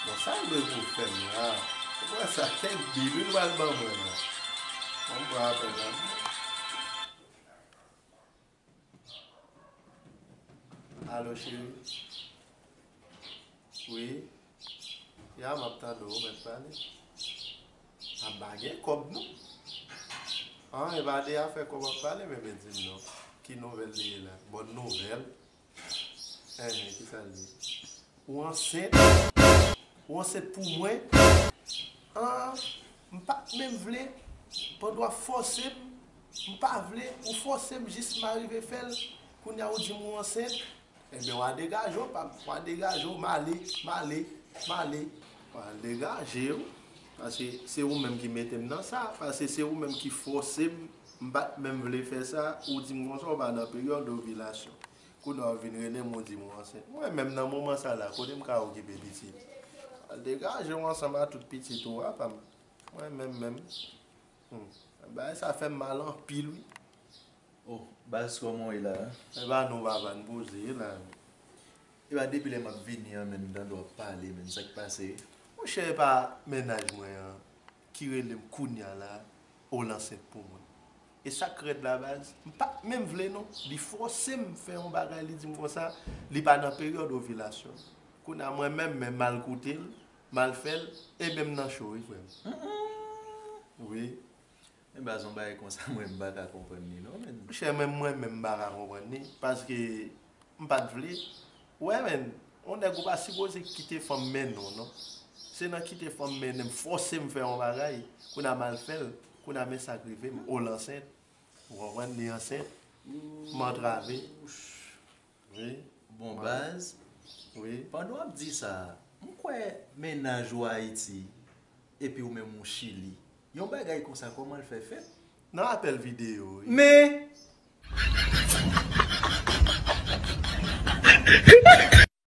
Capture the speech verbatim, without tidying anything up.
Bon, sa l dwe pou fè m la? Ou wè sa, kèk bil wi l pral ban mwen la. Bon, m pran apèl la. Alo, cheri. Wi. Ya, m ap tande w, ou mèt pale. A, pa gen kòb, non. An, e pa de afè kòb w ap pale, men, men di m non. Ki nouvèl li ye la? Bòn nouvèl? Enhen, ki sa l di? Ou ansent? Ou ansent pou mwen? An, m pa t menm vle. Pandan w ap fòse m, m pa vle. Ou fòse m jis m arive fè l. Kounye a ou di m ou ansent. Ebyen, w a degaje w, pap. W a degaje w, m ale, m ale, m ale. W a degaje w. Paske se ou menm ki mete m nan sa. Paske se ou menm ki fòse m. M pa t menm vle fè sa. Ou di m konsa, ou pa nan peryòd ovilasyon. Kounye a w vin rele m, ou di m ou ansent. Mwen menm nan moman sa la, kote m ka okipe pitit? Al degaje w ansanm a tout pitit ou a, pa m. Mwen menm menm. Hmm. Bagay sa fè m mal anpil, wi. Oh, baz, kòman w ye la? E pa nou, papa, n poze la. E pa depi lè m ap vini an, menn, m tande w ap pale, menn, sa k pase? Monchè, e pa mennaj mwen an ki rele m kounye a la, ou l ansent pou mwen. E sa k rèd la, baz, m pa t menm vle non. Li fòse m fè yon bagay, li di m konsa, li pa nan peryòd ovilasyon. Kounye a mwen menm, men m al koute l, m al fè l, ebyen m nan cho, wi, frè m. Wi. Men baz, yon bagay konsa, mwen, m pa ka konprann li non, menn. Monchè, menm mwen menm, m pa ka konprann li, paske m pa t vle. Ou wè, menn, yon nèg ou pa sipoze kite fanm mennen w non. Se nan kite fanm mennen m, fòse m fè yon bagay, kounye a m al fè l, kounye a men sa k rive m, ou l ansent. Ou konprann, li ansent, m antrave. Wi. Bon, baz, wi, pandan w ap di sa, m kwè mennaj ou Ayiti, epi ou menm ou Chili. Yon bagay konsa, kòman l fè fèt? Nan apèl videyo, wi. Men!